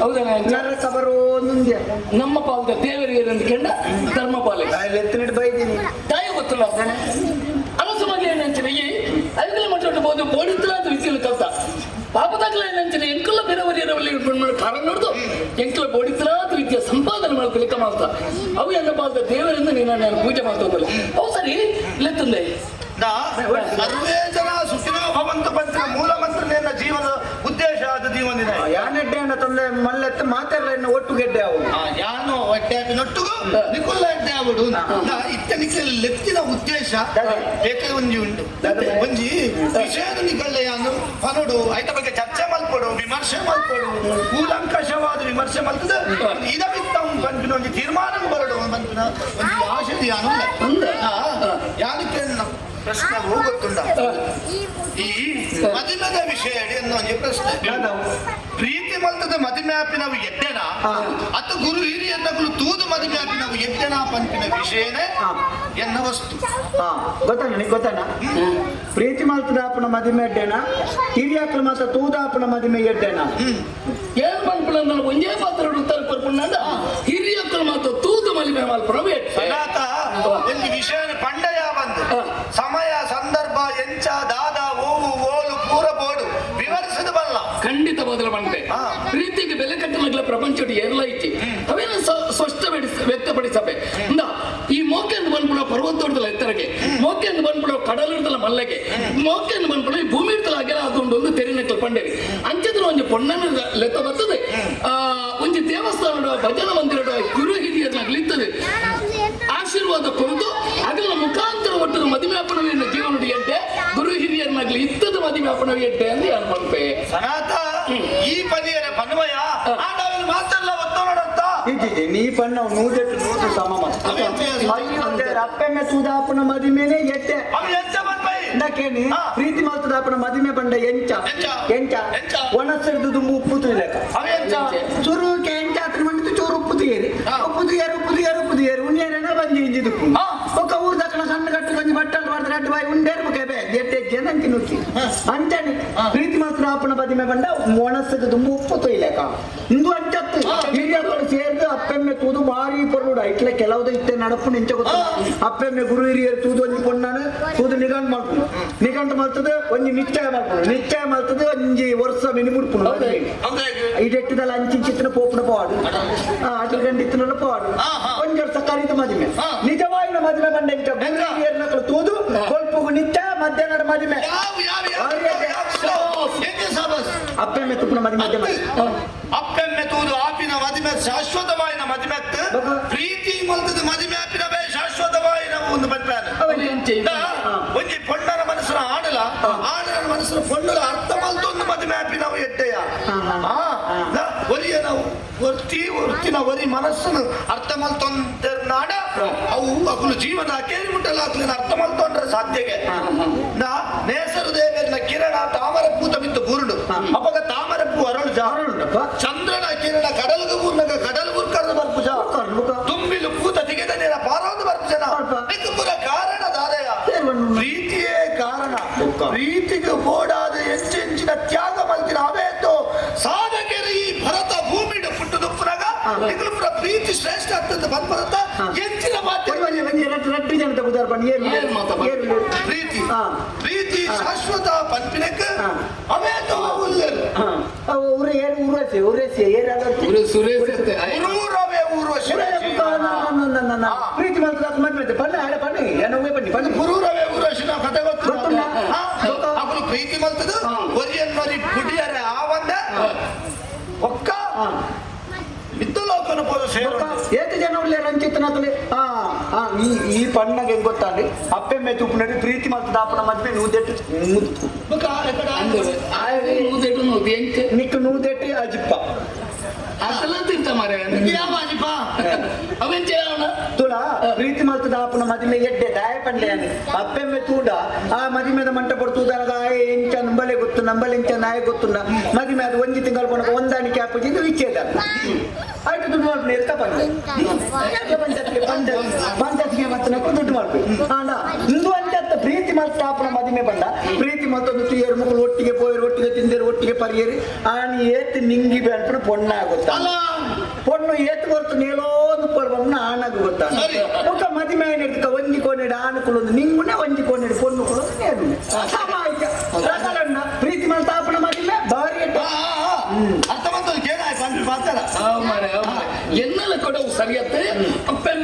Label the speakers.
Speaker 1: ಹೌದಾ?
Speaker 2: ನರಕ ಬರೋಂದುಂದ್ಯ.
Speaker 1: ನಮ್ಮ ಪಾಲ್ದ ದೇವರಿಗೆ ಅಂದ್ಕೊಂಡ ಧರ್ಮಪಾಲೆ.
Speaker 2: ಎತ್ತಿನಿಟ್ಟು ಬೈದೀನಿ.
Speaker 1: ತಾಯಿ ಗೊತ್ತಿಲ್ಲ. ಅರಸು ಮಗ ಏನಂಚಿನ ಈ ಐದಲ ಮಟ್ಟ ಬೋದು ಬೋಡಿತ್ತಲ ಅಂತ ವಿಸಿಲು ಕಲ್ತ ಪಾಪದಾಗಲ ಏನಂಚಿನ ಎಂಕುಲ ಬೇರೆವರಿಯರವಲ್ಲಿ ಕಾರಣ ನೋಡ್ದು ಎಂಕುಲ ಬೋಡಿತ್ತಲ ಅಂತ ವಿದ್ಯೆ ಸಂಪಾದನೆ ಮಾಡ್ಕೊಳ್ಳಿಕ್ಕೆ ಮಾಡ್ತಾ ಅವು ಎನ್ನ ಪಾಲ್ದ ದೇವರಿಂದ ನೀನು ನಾನು ಪೂಜೆ ಮಾಡ್ತಾ ಹೋಗಲ್ಲ. ಅವು ಸರಿ ಲೆತ್ತಂದೆ.
Speaker 3: ನಾ ಸರ್ವೇ ಜನ ಸುಖಿನೋ ಭವಂತು ಪಂಚಿನ ಮೂಲ ಮಂತ್ರ ನಿನ್ನ ಜೀವನದ ಉದ್ದೇಶ ಆದ ಜೀವನ.
Speaker 2: ಯಾನೆಡ್ಡೆ ಅಣ್ಣ ತಂದೆ ಮಲ್ಲೆತ್ತ ಮಾತಾಡಲ್ಲ ಇನ್ನು ಒಟ್ಟು ಗೆಡ್ಡೆ ಅವು.
Speaker 3: ಯಾನು ಹೊಟ್ಟೆ ನೊಟ್ಟುಗು ನಿಕುಲ್ಲ ಎಡ್ಡೆ ಆವಡು. ನಾ ಇತ್ತ ನಿಕ್ಕಲ್ ಲೆತ್ತಿನ ಉದ್ದೇಶ ಬೇಕಾದ ಒಂಜಿ ಉಂಡು. ಒಂಜಿ ವಿಷಯದ ನಿಕಲ್ಲ ಯಾನು ಪನೋಡು, ಐತ ಬಗ್ಗೆ ಚರ್ಚೆ ಮಲ್ಪೊಡು, ವಿಮರ್ಶೆ ಮಲ್ಪೊಡು, ಕೂಲಂಕಷವಾದ ವಿಮರ್ಶೆ ಮಲ್ತದ ಇದಮಿತ್ತಂ ಪನ್ಪಿನ ಒಂಜಿ ತೀರ್ಮಾನಕ್ಕೆ ಬರಡು ಪನ್ಪಿನ ಒಂಜಿ ಆಶೆ ಯಾನು.
Speaker 1: ಉಂದ?
Speaker 3: ಯಾನಕ್ಕೆ ಪ್ರಶ್ನೆ ಹೋಗುತ್ತುಂಡ ಈ ಮದಿಮೆದ ವಿಷಯ ಅನ್ನೋ ಒಂಜಿ ಪ್ರಶ್ನೆ. ಪ್ರೀತಿ ಮಲ್ತದ ಮದಿಮೆ ಆಪಿನವು ಎಡ್ಡೆನ ಅತ್ತ ಗುರು ಹಿರಿಯನ್ನಗಳು ತೂದು ಮದಿಮೆ ಆಪಿನವು ಎಡ್ಡೆನ ಪಂಪಿನ ವಿಷಯನೇ ಎನ್ನ ವಸ್ತು.
Speaker 2: ಹಾ, ಗೊತ್ತಣ್ಣ, ನಿಂಗೆ ಗೊತ್ತಣ್ಣ? ಪ್ರೀತಿ ಮಲ್ತದ ಆಪನ ಮದಿಮೆ ಎಡ್ಡೆನ, ಹಿರಿಯಾಕ್ಲ ಮಾತ್ರ ತೂದ ಆಪನ ಮದಿಮೆ ಎಡ್ಡೆನ?
Speaker 1: ಏನ್ ಪನ್ಪುಣ ಅಂದ್ರೆ ಒಂಜೇ ಪಾತ್ರ ಉತ್ತರ ಪರ್ಪುಂಡ ಹಿರಿಯಕ್ಕಳು ಮಾತ್ರ ತೂದು ಮಲಿಮೆ ಮಲ್ಪುಣ.
Speaker 3: ಸನಾತ ಒಂದು ವಿಷಯನ ಪಂಡಯ ಬಂದು ಸಮಯ ಸಂದರ್ಭ ಎಂಚ ದಾದ ಓವು ಓಲು ಪೂರ ಬೋಡು ವಿವರಿಸದು ಬಲ್ಲ.
Speaker 1: ಖಂಡಿತ ಬದಲ ಬಂತೆ. ಪ್ರೀತಿಗೆ ಬೆಲೆ ಕಟ್ಟಲಾಗಲ ಪ್ರಪಂಚ ಏರ್ಲ ಇಚ್ಚಿ ಅವೇನು ಸ್ಪಷ್ಟ ವ್ಯಕ್ತಪಡಿಸಬೆ. ಇಂದ ಈ ಮೋಕೆಂದು ಬಂದ್ಬಿಡೋ ಪರ್ವತೋಟದಲ್ಲ ಎತ್ತರಕ್ಕೆ, ಮೋಕೆಂದು ಬಂದ್ಬಿಡೋ ಕಡಲಿಡ್ದಲ್ಲ ಮಲ್ಲೆಗೆ, ಮೋಕೆಂದು ಬಂದ್ಬಿಡೋ ಈ ಭೂಮಿ ಇರ್ತಲ್ಲ ಅಗೆಲ ಅದೊಂದು ಒಂದು ತೆರಿನಕ್ಕಲ್ ಪಂಡೇರಿ ಅಂಚದ್ರ ಒಂಜಿ ಪೊಣ್ಣನ ಲೆತ್ತ ಬರ್ತದೆ. ಆ ಒಂಜಿ ದೇವಸ್ಥಾನದ ಭಜನ ಮಂದಿರದ ಗುರು ಹಿರಿಯರ್ನಾಗ್ಲಿತ್ತದೆ ಆಶೀರ್ವಾದ ಕೊರದು ಅಗಲ ಮುಖಾಂತರ ಒಟ್ಟು ಮದುವೆ ಅಪ್ಪನವಿನ ಜೀವನ ಎಡ್ಡೆ, ಗುರು ಹಿರಿಯರ್ನಾಗ್ಲಿ ಇತ್ತದ ಮದುವೆ ಅಪ್ಪನವಿ ಎಡ್ಡೆ ಅಂತ ಯಾರು ಪನ್ಪೆ.
Speaker 3: ಸನಾತ, ಈ ಪನಿಯರ ಪನ್ವಯ ಆಂಡವಿನ ಮಾತೆಲ್ಲ ಒತ್ತೋಡತ್ತ.
Speaker 2: ಇಜ್ಜಿ, ನೀ ಪಣ್ಣ ನೂದೆಟ್ಟು ನೂದು ಸಮ ಮಸ್ತ್. ಅಯ್ಯೋ ದೇವ್ರೆ, ಅಪ್ಪೆಮ್ಮೆ ತೂದ ಆಪನ ಮದಿಮೆನೆ ಎಡ್ಡೆ.
Speaker 3: ಅವ ಎಂಚ ಪನ್ಪೈ?
Speaker 2: ಇಂದಕೇನಿ. ಪ್ರೀತಿ ಮಲ್ತದ ಆಪನ ಮದಿಮೆ ಬಂಡ ಎಂಚ?
Speaker 3: ಎಂಚ?
Speaker 2: ಎಂಚ?
Speaker 3: ಎಂಚ?
Speaker 2: ಒಣಸಿಡ್ದು ದುಂಬು ಉಪ್ಪು ತುಯ್ಲೆಕ್ಕ.
Speaker 3: ಅವ ಎಂಚ?
Speaker 2: ಚುರುಕೆ ಎಂಚ ಆತನ ಮಂಡಿತು ಚೂರು ಉಪ್ಪು ತುಯ್ಯರಿ. ಉಪ್ಪು ತುಯ್ಯರು, ಉಪ್ಪು ತುಯ್ಯರು, ಉಪ್ಪು ತುಯ್ಯರು ಉಣ್ಯರೇನ ಬಂದು ಇಂಜಿದುಪ್ಪು. ಒಕ್ಕ ಊರು ದಕ್ಕನ ಸಣ್ಣ ಕಟ್ಟು ಒಂಜಿ ಬಟ್ಟಲು ಮಾಡ್ತಾರೆ ಅಡ್ಡು ಬಾಯಿ ಉಂಡೇರು ಮುಖ ಬೇ ಎಟ್ಟೆ ಜನ ಅಂಚಿ ನುಕ್ಕಿ ಅಂಚನೆ. ಪ್ರೀತಿ ಮಾತ್ರ ಆಪನ ಬದಿಮೆ ಬಂಡ ಒಣಸದ ದುಂಬು ಉಪ್ಪು ತೊಯ್ಲೆಕ ಇಂದು ಅಂಚತ್ತು. ಹಿರಿಯರು ಸೇರ್ದು ಅಪ್ಪೆಮ್ಮೆ ತೂದು ಭಾರಿ ಪೊರ್ಲುಡ ಇಟ್ಲೆ ಕೆಲವ್ದು ಇತ್ತೆ ನಡಪು ನಿಂಚ ಗೊತ್ತು. ಅಪ್ಪೆಮ್ಮೆ ಗುರು ಹಿರಿಯರು ತೂದು ಒಂಜಿ ಪೊಣ್ಣನು ತೂದು ನಿಗಂಟ್ ಮಾಡ್ಪುನು, ನಿಗಂಟ್ ಮಲ್ತದ ಒಂಜಿ ನಿಶ್ಚಯ ಮಾಡ್ಪುನು, ನಿಶ್ಚಯ ಮಲ್ತದ ಒಂಜಿ ವರ್ಷ ಮಿನಿ ಮುಡ್ಪುನು.
Speaker 1: ಹೌದಾ?
Speaker 3: ಹೌದಾ?
Speaker 2: ಇಡೆಟ್ಟಿದಲ್ಲ ಅಂಚಿಂಚಿತ್ತಿನ ಪೋಪುನ ಪೋವಾಡು ಅಟ್ಲ ಗಂಡಿತ್ತಿನ ಪೋವಾಡು.
Speaker 3: ಹಾ, ಹಾ.
Speaker 2: ಒಂಜಿ ವರ್ಷ ಕರೀತ ಮದಿಮೆ. ನಿಜವಾಯಿನ ಮದಿಮೆ ಬಂಡ ಇಂಚ ಗುರು ಹಿರಿಯರ್ನಕಲು ತೂದು ಕೊಲ್ಪುಗು ನಿಶ್ಚಯ, ಮಧ್ಯಾಹ್ನದ ಮದಿಮೆ.
Speaker 3: ಯಾವ ಯಾವ ಯಾವ ಯಾವ ಎಂಚ ಸಾಬಸ್?
Speaker 2: ಅಪ್ಪೆಮ್ಮೆ ತುಪ್ಪನ ಮದಿಮೆ ಮಧ್ಯಮ.
Speaker 3: ಅಪ್ಪೆಮ್ಮೆ ತೂದು ಆಪಿನ ಮದಿಮೆ ಶಾಶ್ವತವಾಯಿನ ಮದಿಮೆತ್ತು.
Speaker 2: ಬೊಕ?
Speaker 3: ಪ್ರೀತಿ ಮಲ್ತದ ಮದಿಮೆ ಆಪಿನವೇ ಶಾಶ್ವತವಾಯಿನ ಒಂದು ಪನ್ಪಾನ. ಒಂಜಿ ಪೊಣ್ಣನ ಮನಸ್ಸಿನ ಆಡಲ, ಆಡಲ ಮನಸ್ಸಿನ ಪೊಣ್ಣಲ ಅರ್ಥ ಮಲ್ತೊಂದು ಮದಿಮೆ ಆಪಿನವು ಎಡ್ಡೆಯ.
Speaker 2: ಹಾ, ಹಾ.
Speaker 3: ಆ, ಒರಿಯ ನಾವು ಒರ್ತಿ ಒರ್ತಿನ ಒರಿ ಮನಸ್ಸನ್ನು ಅರ್ಥ ಮಲ್ತೊಂದರ್ನಾಡ ಅವು ಅಕುಲು ಜೀವನ ಕೇರಿ ಮುಟ್ಟಲ್ಲ. ಅಕ್ಲಿನ ಅರ್ಥ ಮಲ್ತೊಂಡ್ರೆ ಸಾಧ್ಯಗೆ. ನಾ ನೇಸರು ದೇವರನ ಕಿರಣ ತಾಮರ ಪೂತ ಬಿತ್ತು ಬೂರುಡು. ಅಪಗ ತಾಮರ ಪೂ ಅರಳು ಜಾ.
Speaker 2: ಅರಳುಂಡಪ್ಪ.
Speaker 3: ಚಂದ್ರನ ಕಿರಣ ಕಡಲ್ಗು ಬೂರ್ನಗ ಕಡಲ್ ಬುರ್ಕರ್ದು ಬರ್ಪುಜ.
Speaker 2: ಬುಕ?
Speaker 3: ತುಂಬಿಲು ಪೂತ ತಿಗೆದ ನೀರ ಪಾರೋದು ಬರ್ಪುಜನ.
Speaker 2: ಬರ್ಪ.
Speaker 3: ಪುರ ಕಾರಣ ದಾದಯ?
Speaker 2: ಸೇರ್ವಣ್ಣು.
Speaker 3: ಪ್ರೀತಿಯೇ ಕಾರಣ.
Speaker 2: ಬೊಕ್ಕ.
Speaker 3: ಪ್ರೀತಿಗೆ ಬೋಡಾದ ಎಂಚೆಂಚಿನ ತ್ಯಾಗ ಮಲ್ತಿನ ಅವೇತು ಸಾಧಕರು ಈ ಭರತ ಭೂಮಿಡು ಪುಟ್ಟುದುಪ್ಪುನಗ ನಿಕಲು ಪುರ ಪ್ರೀತಿ ಶ್ರೇಷ್ಠ ಆಗ್ತದೆ ಬಂದ್ಬರತ್ತ. ಎಂಚಿನ ಮಾತೆ?
Speaker 2: ಒಂಜಿ ಒಂಜಿ ರಡ್ಡು ರಡ್ಡು ಜನತ ಬುದಾರ್ ಬನ್ನಿ ಏರು.
Speaker 1: ಏರು ಮಾತ ಬನ್ನಿ.
Speaker 2: ಏರು ಏರು.
Speaker 3: ಪ್ರೀತಿ ಪ್ರೀತಿ ಶಾಶ್ವತ ಪನ್ಪಿನಕ್ ಅವೇತು ಉಲ್ಲೆರು.
Speaker 2: ಹಾ. ಅವು ಊರು ಏರು ಊರ್ವಶಿ ಊರ್ವಶಿ ಏರು ಅಲ್ಲ.
Speaker 1: ಸುರೇಶ್ ಅತ್ತೆ.
Speaker 3: ಗುರೂರವೇ ಊರ್ವಶಿ.
Speaker 2: ಪ್ರೀತಿ ಮಾಡ್ತದ ಮದ್ವೆ ಬಣ್ಣ ಹಳೆ ಬಣ್ಣ ಏನೋ ಬನ್ನಿ ಬನ್ನಿ.
Speaker 3: ಗುರೂರವೇ ಊರ್ವಶಿನ ಕತೆ ಗೊತ್ತು.
Speaker 2: ಗೊತ್ತುಂಟಾ?
Speaker 3: ಅಕುಲು ಪ್ರೀತಿ ಮಲ್ತದು ಒರಿಯನ್ನೊರಿ ಪುಡಿಯರೆ ಆವಂದ ಒಕ್ಕ ಮಿತ್ತಲೋಕನ ಪೋದು ಸೇರು.
Speaker 2: ಏತ ಜನ ಉಳ್ಳೆ ರಂಚಿತನಾತಲೆ. ಆ ಆ ಈ ಈ ಪಣ್ಣಗೆ ಹೆಂಗ್ ಗೊತ್ತಾಂడి? ಅಪ್ಪೆಮ್ಮೆ ತುಪ್ಪನಡಿ ಪ್ರೀತಿ ಮಾಡ್ತದ ಆಪನ ಮದ್ವೆ ನೂದೆಟ್ಟು ನೂದು.
Speaker 3: ಬೊಕ್ಕ ಎಕಡ?
Speaker 1: ನೂದೆಟ್ಟು ನೂದು ಎಂಚ?
Speaker 2: ನಿಕ್ಕು ನೂದೆಟ್ಟು ಅಜಿಪ್ಪ.
Speaker 1: ಅಸಲ ತಿಂತ ಮಾರೆ.
Speaker 3: ಯಾವ ಅಜಿಪ?
Speaker 1: ಅವೆಂಚ ಅವನ?
Speaker 2: ತುಳ ಪ್ರೀತಿ ಮಲ್ತದ ಆಪನ ಮದಿಮೆ ಎಡ್ಡೆ ದಾಯ ಪಂಡೆ అని ಅಪ್ಪೆಮ್ಮೆ ತೂಡ ಆ ಮದಿಮೆದ ಮಂಟಪ ತೂದನಗ ಆಯೆ ಎಂಚ ನಂಬಲೆ ಗೊತ್ತು, ನಂಬಲೆ ಎಂಚ ನಾಯ ಗೊತ್ತುಂಡ. ಮದಿಮೆ ಅದು ಒಂಜಿ ತಿಂಗಳು ಪೋನಗ ಒಂದಾಣಿಕೆ ಆಪುಜಿ ವಿಚ್ಛೇದ ಆಯ್ತು. ದುಡ್ಡು ಮಾಡ್ಬಿಡಿ ಎತ್ತ ಪಂಡೆ ಪಂಚಾಯತ್ಗೆ ಪಂಚಾಯತ್ ಪಂಚಾಯತ್ಗೆ ಮತ್ತೆ ನಕ್ಕು ದುಡ್ಡು ಮಾಡ್ಬೇಕು. ಆಂಡ ಇಂದು ಅಂಚತ್ತ ಪ್ರೀತಿ. ಮಲ್ತಾಪನ ಮದಿಮೆ ಬಂಡ ಪ್ರೀತಿ ಮತ್ತೊಂದು ತುಯ್ಯರು ಮುಗುಳು ಒಟ್ಟಿಗೆ ಪೋಯರು, ಒಟ್ಟಿಗೆ ತಿಂದೇರು, ಒಟ್ಟಿಗೆ ಪರಿಯರು. ಆನಿ ಏತ್ ನಿಂಗಿ ಬೇನ್ಪುನ ಪೊಣ್ಣಾಗುತ್ತ.
Speaker 3: ಅಲ್ಲ.
Speaker 2: ಪೊಣ್ಣು ಏತ್ ಹೊರ್ತು ನೇಲೋದು ಪೊಣ್ಣು ಆಣಾಗು ಗೊತ್ತ.
Speaker 3: ಸರಿ.
Speaker 2: ಬೊಕ್ಕ ಮದಿಮೆ ಆಯ್ನೆಡ್ಕ ಒಂಜಿ ಕೋನೆಡು ಆಣುಕುಲೊಂದು ನಿಂಗುನೆ, ಒಂಜಿ ಕೋನೆಡು ಪೊಣ್ಣು ಕುಲೊಂದು ನೇರುನೆ. ಸಮ ಆಯ್ತ ರಗಲಣ್ಣ ಪ್ರೀತಿ ಮಲ್ತಾಪನ ಮದಿಮೆ ಬಾರಿ ಎಡ್ಡೆ.
Speaker 3: ಆ, ಆ, ಆ. ಅರ್ಥ ಬಂತು ಕೇಳ ಪಾತ್ರ.
Speaker 1: ಆವ್ ಮಾರ್ರೆ, ಆವ್ ಮಾರ್ರೆ. ಎನ್ನಲ ಕೊಡವು ಸರಿಯತ್ತೆ. ಅಪ್ಪೆ.